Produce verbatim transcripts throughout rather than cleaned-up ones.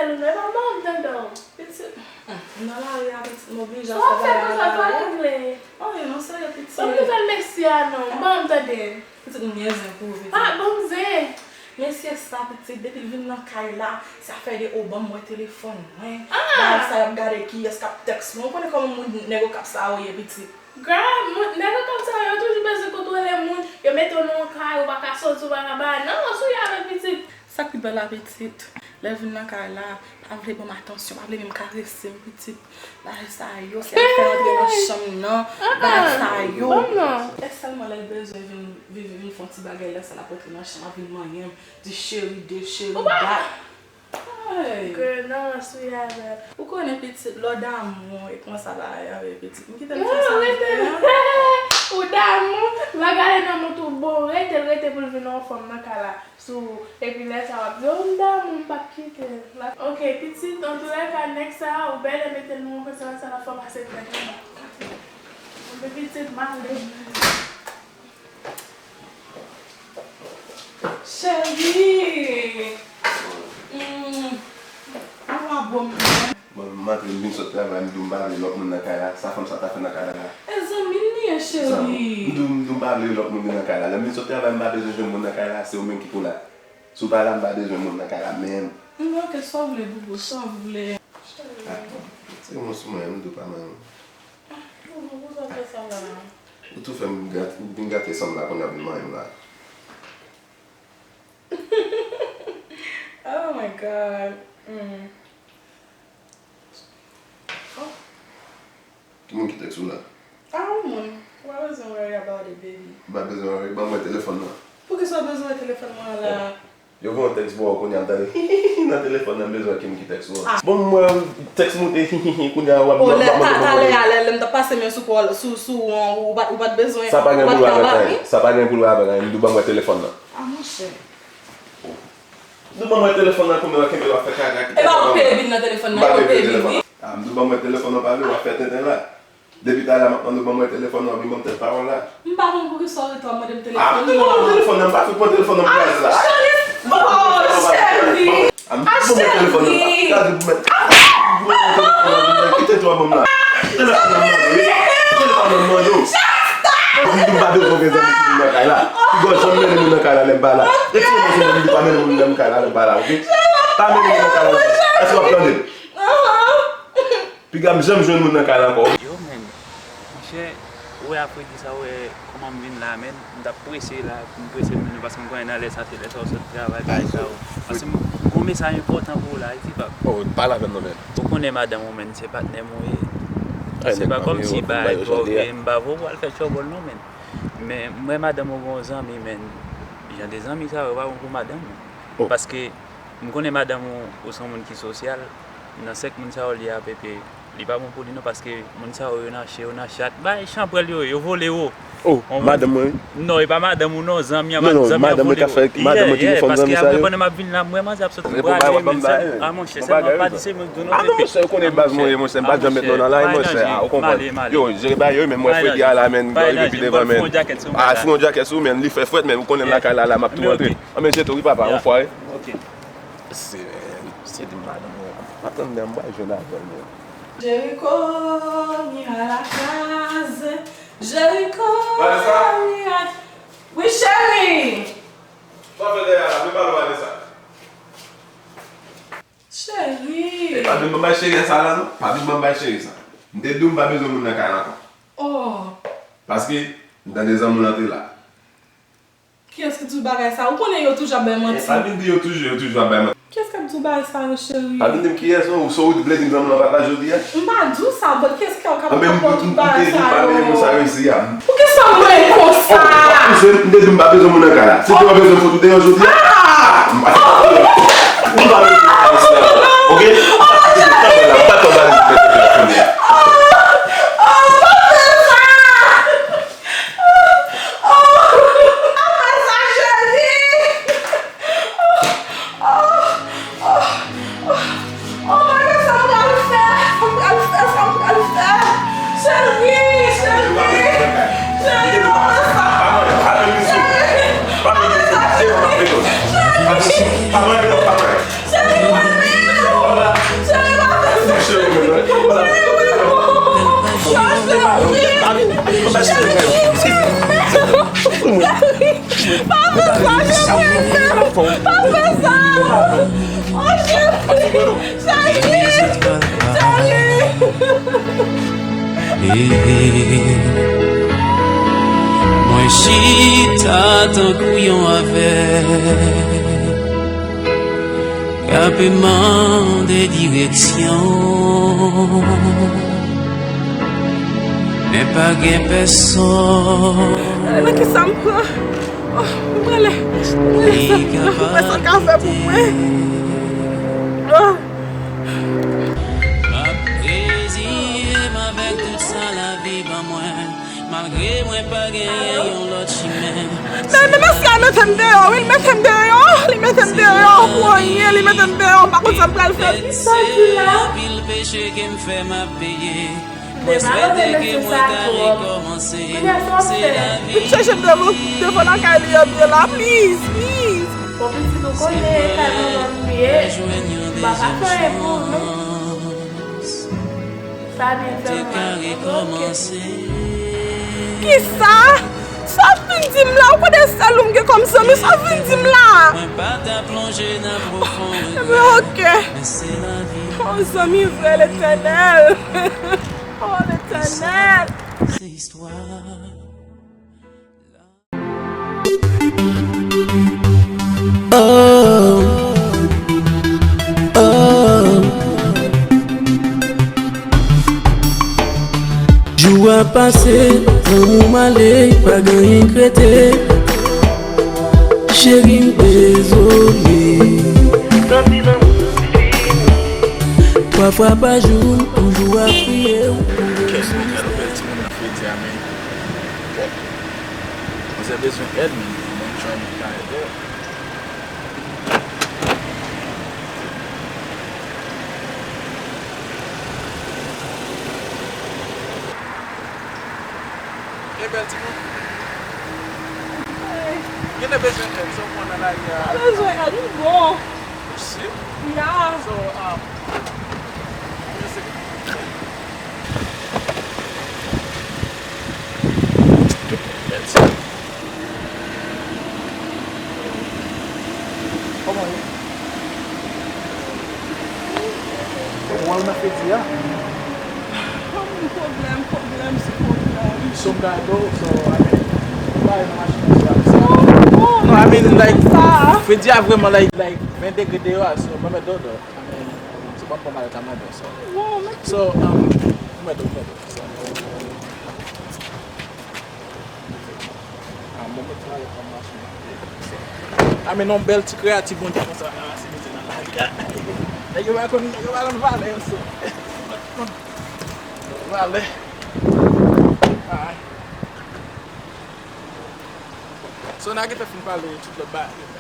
Epa, ban m tande w. Pitit, hmm, m nan lari a, pitit, m oblije ap fè bagay nan lari a. Sa w ap fè konsa, pa regle. Oh, non, serye, pitit. Ban m nouvèl mesye a non, ban m tande. Pitit, m gen zen pou ou, pitit. Ah, ban m zen. Mesye sa, pitit, depi l vin nan kay la, se afè de, o, ban m wè telefòn mwen. Ah! Bagay sa, y ap gade kiyès k ap tèks mwen. Ou konnen kòman moun nèg Okap sa yo ye, pitit. Gra, moun, nèg Okap sa yo, yo toujou bezwen kontwole moun. Yo mete w nan yon kay, ou pa ka soti, ou pa ka bagay. Non, sou y avèk pitit. Sa k pi bèl la, pitit, lè l vin nan kay la, pa vle ban m atansyon, pa vle menm karese m, pitit. Bagay sa yo, se afè antre nan chanm nan, bagay sa yo. Ban m non. E sèlman lè l bezwen vin, vin, vin, vin fè yon ti bagay, lè sa l ap antre nan chanm, ap vin manyen m, di cheri de, cheri dat. Ay. Girl, non, sou y avèk. Ou konnen pitit, lè w damou, e konsa bagay yo ye, pitit. M kite l fè sa l vle a. Ou damou, lè w gade nan mont ou, bon, rete l, rete pou l vin yon fanm nan kay la. Sou, epi lè sa w ap di, "Oh, m damou, m p ap kite l." Ok, pitit, antoulèka, nèg sa, ou bèlè mete l nan yon konsa, sa l ap fè w pase tèt anba. Anben, pitit, m ale. Cheri! Hmm, ou pa bon menm. Bon, m antre, m vin sot travay, m di w m pa vle lòt moun nan kay la. Sa fanm sa ta fè nan kay la la? E zanmi m li ye, cheri. M di w, m di w m pa vle lòt moun nan kay la. Lè m vin sot travay, m pa bezwen jwenn moun nan kay la, se ou menm ki pou la. Si w pa la, m pa bezwen moun nan kay la menm. M gen ankenn sa w vle, boubou, sa w vle. Ah, bon. Se yon sou mwen, m di w pa manyen m. Ah, boubou, poukisa w fè sa la? Ou tou fè m gate, m vin gate san m la, kounye a w vin manyen m la. Oh my God. Hmm. Oh. Ki moun ki tèks ou la? Ah, yon moun. Ou pa bezwen worry about it, baby. M pa bezwen worry. Ban mwen telefòn nan. Poukisa w bezwen wè telefòn mwen an la? Yo voye yon tèks ba w kounye a, m tande nan telefòn nan, m bezwen ki moun ki tèks ou an. Ah. Bon, m wè tèks moute, kounye a w ap, oh, lè talè a, lè, lè m t ap pase men sou kò, sou, sou, ou, ou pa, ou pa t bezwen, sa pa gen pou l wè avèk anyen. Sa pa gen pou l wè avèk anyen. M di w ban mwen telefòn nan. Ah, monchè. M di w ban mwen telefòn nan, kounye a w ap kenbe, w ap fè kaka. E pa ou k peye bil nan telefòn nan, yo peye bil, wi. Ah, m di w ban mwen telefòn nan, pale, w ap fè tenten la. Depi talè a m ap mande w ban mwen telefòn nan, w ap vin ban m tèt pawòl la. M pa konn poukisa w rete w ap mande m telefòn nan. Ah, m di w ban mwen telefòn nan, m pa fè pran telefòn nan pou kaz la. Ah, cheri! Oh, cheri! Ah, m di w ban mwen telefòn nan, m pa kaz ou pou mèt. Ban mwen telefòn nan, kite tou a ban m la. Telefòn nan mande, telefòn nan mande w. M di w m pa bezwen gen zanmi ki vin nan kay la. Piga w janm mennen moun nan kay la lè m pa la. Depi se mwen, se mwen, m di w pa mennen moun nan kay la lè m pa la, oke? Pa mennen moun nan kay la. Èske w ap tande m? Piga m janm jwenn moun nan kay la ankò. Yo, men, monchè, ou wè apredi sa, ou wè kòman m vin la, men, m t ap prese la, m prese vin, paske m konnen nan lè sa, se lè sa ou sot travay, bagay sa yo. Paske m gon mesaj enpòtan pou ou la, wi, ti pap. Oh, pale avè m non, men. Ou konnen madanm ou, men, se patnè m ou ye. Se pa kòmsi bagay twò vye, m pa voye w al fè tchòbòl non, men. Men, m wè madanm ou gon zanmi, men, jan de zanmi sa yo pa bon pou madanm ou. Paske M konnen madanm ou, ou se yon moun ki sosyal. Nan sèk moun sa yo li a, Pepe, li pa bon pou li non, paske moun sa yo, yo nan che, yo nan chat. Bay chanpwèl yo, yo vole wo. Oh, madanm mwen, wi. Non, e pa madanm ou non, zanmi an, zanmi an vole wo. Non, non, madanm mwen ka fè, madanm mwen ki gen fòm zanmi sa yo. Paske apre pandan m ap vin la, m wè manzè ap soti, m prale, men, ah, monchè, sèlman pa di se mwen ki di w non, Pepe. Ah, non, monchè, ou konnen baz mwen ye, monchè, m pa janm met non nan la, monchè, ah, ou konprann. Yo, jere bagay yo, men m wè Fredi a la, men, gade yo vide van, men. Ah, fout yon djakèt sou mwen, Fredi a la, men, ou konnen lakay la, la, m ap tou antre. Anben, jete wi papa, yon fwa, wi. Ok. Se, se di madanm mwen, m ap tann lè m pral jwenn avè l, men. Jericho, mira la case. Jericho, mira. Wi, cheri. Sa w fè dèyè a la? Vin pale w, Vanessa. Cheri. E pa vin ban m bay cheri sa la, non. Pa vin ban m bay cheri sa. M te di w m pa bezwen moun nan kay la ankò. Oh. Paske, m tande zanmi w antre la. Kiyès ki di w bagay sa? Ou konnen yo toujou ap bay manti. E pa vin di yo toujou, yo toujou ap bay manti. Kiyès k ap di w bagay sa yo, cheri? Pa vin di m kiyès, non. Ou so ou vle di m zanmi w pa t la jodi a? M pa di w sa, but kiyès ki kapab ap fè w tout bagay sa yo? Poukisa w mwen konsa? Oh, m te di m pa bezwen moun nan kay la. Se te w bezwen fout ou deyò jodi a? Ah! M pa bezwen moun nan kay la. Ok? M pa bezwen moun nan kay la. M pa bezwen moun nan kay la. Pa fè sa, cheri, pa fè sa. Oh, cheri, cheri, cheri. Mwen chita tankou yon avèg k ap mande direksyon, men pa gen pèsòn. Nan ki sa m pran? Oh, mwen prale. Mwen prale. Mwen sa ka fè pou mwen. Oh. M ap reziye m avèk tout sa lavi ban mwen, malgre mwen pa genyen yon lòt chimen. Men, men mesye a mete m deyò, wi, li mete m deyò, li mete m deyò pou anyen, li mete m deyò, m pa konn sa m pral fè. Kisa ki la? Anpil peche ke m fè, m ap peye. Mwen swete ke mwen ta rekòmanse. Se lavi. Vin chèche m devan, devan lakay li an byen la, please, please. Bon, pitit, ou konnen kay manman m ye. M pa ka fè anyen pou ou, non. Sa byen fè m mal. Oke. Kisa? Sa w vin di m la? Ou konnen sèl ou m gen kòm zanmi, sa w vin di m la? Ebyen, oke. Oh, zanmi vre, Letènèl. Oh, Letènèl. Oh, oh. Jou a pase, lanmou m ale, pa gen anyen k rete. Cheri, m dezole. Pafwa pa jou, m toujou ap kriye w. Kèt, nou tèlman bèl timoun nan Fredi a, men. Bon. Manzè bezwen èd, men. Mwen jwenn ka ède. E bèl timoun. Genlè bezwen èd, sa w konn nan lari a. Pa bezwen èd, m bon. Ou si? Ya. So, um, mèsi. Bèl timoun. Kòman w ye? Ou al nan Fredi a? Pwoblèm, pwoblèm sou pwoblèm. So, m ka ede w, so, I mean, m pa nan machin nan, so, I mean, non, non, non, I mean, like, sa. Fredi a vrèman, like, like, ven degre deyò a, so, mwen mèt dòdò. I mean, se pa m pran malèt la, mwen dòdò, so. Bon, mèt. So, um, mwen dòdò, mwen dòdò, so. Ah, bon, mwen travay kòm machin. Ah, men non, bèl ti kreyatif Bondye konsa, ah, se mete nan lavi a. Nèg yo pa konn, nèg yo pa konn valè yo, so. Valè. Ah. So, n a gentan fin pale tout lòt bagay.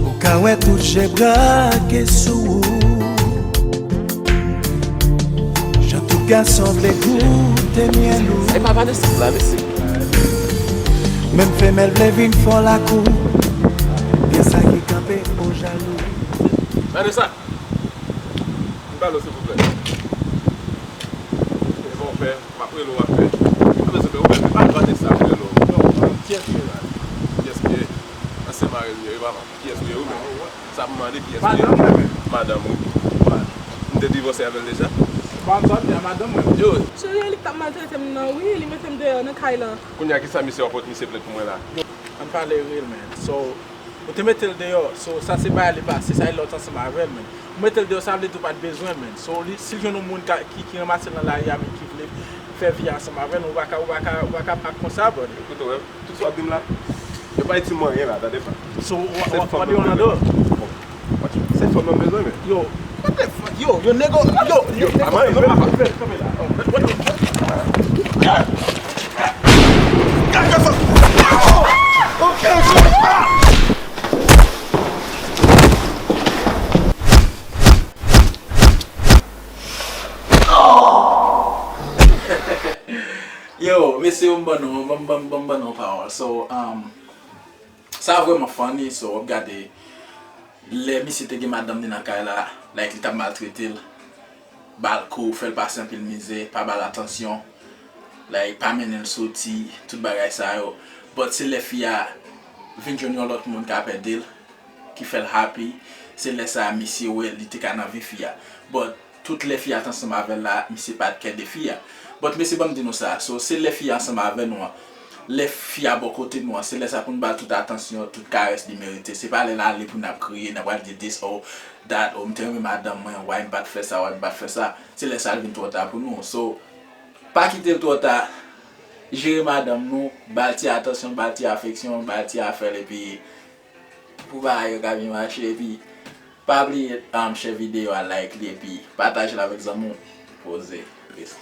Ou ka wè tout je brake sou ou. Jan tout gason vle goute myèl ou. Se pa Vanessa la, mesye. Menm femèl vle vin fòl ak ou. Gen sa ki kanpe o jalou. Vanessa! Vin pale w, silvouplè. E bon, fè. M ap rele w apre. Pa bezwen pè, ou menm, pa gade sa, m rele w. Non, kiyès ki ye la? Kiyès ki ye? Ansyen mari l ye, wi, papa. Kiyès ou ye, ou menm? Sa m mande, kiyès ou ye? Madanm mwen menm. Madanm ou? Wi. M te divòse avè l deja? Pa m sa di a madanm mwen. Yo. Cheri, li k t ap maltrete m nan, wi, li mete m deyò nan kay lan. Kounye a, kisa misye ap pote misye plent pou mwen la? Ann pale real, man. So, ou te mete l deyò. So, sa se bagay li pase, sa e lè w t ansanm avè l, man. Ou mete l deyò, sa vle di w pa t bezwen, man. So, li, si l jwenn yon moun ka, ki, ki ranmase l nan lari a, men ki vle fè vi ansanm avè l, ou pa ka, ou pa ka, ou pa ka pa konsa, brother. Koute w, tout sa w ap di m la, Yo pa di m anyen la, tande pa. So, what, Se what, fòm what do you nan wanna bezwen. Do? Se fòm nan bezwen men. Yo, what the fuck? Yo, yo nego, yo, yo Yo, ama yo menm pa fè. Yo, mesye, yo, m ban nou, ban, ban, ban, ban nou pawòl. So, um, sa vrèman funny, so, w ap gade, lè misye te gen madanm li nan kay la, like, li t ap maltrete l, ba l kou, fè l pase anpil mizè, pa ba l atansyon, like, pa mennen l soti, tout bagay sa yo. But se lè fi a vin jwenn yon lòt moun k ap ede l, ki fè l happy, se lè sa a misye wè li te ka nan vi fi a. But tout lè fi a t ansanm avè l la, misye pa t kè de fi a. But mesye, ban m di nou sa, so, se lè fi a ansanm avè nou an, lè fi a bò kote nou an, se lè sa pou n ba l tout atansyon, tout karès li merite. Se pa lè l ale pou n ap kriye, n ap pral di this, oh, that, oh, m te renmen madanm mwen, why m pa t fè sa, why m pa t fè sa. Se lè sa l vin twò ta pou nou. So, pa kite l twò ta, jere madanm nou, ba l ti atansyon, ba l ti afeksyon, ba l ti afè l, epi pou bagay yo ka byen mache, epi pa bliye, um, share videyo a, like li, epi pataje l avèk zanmi w. Poze. Peace.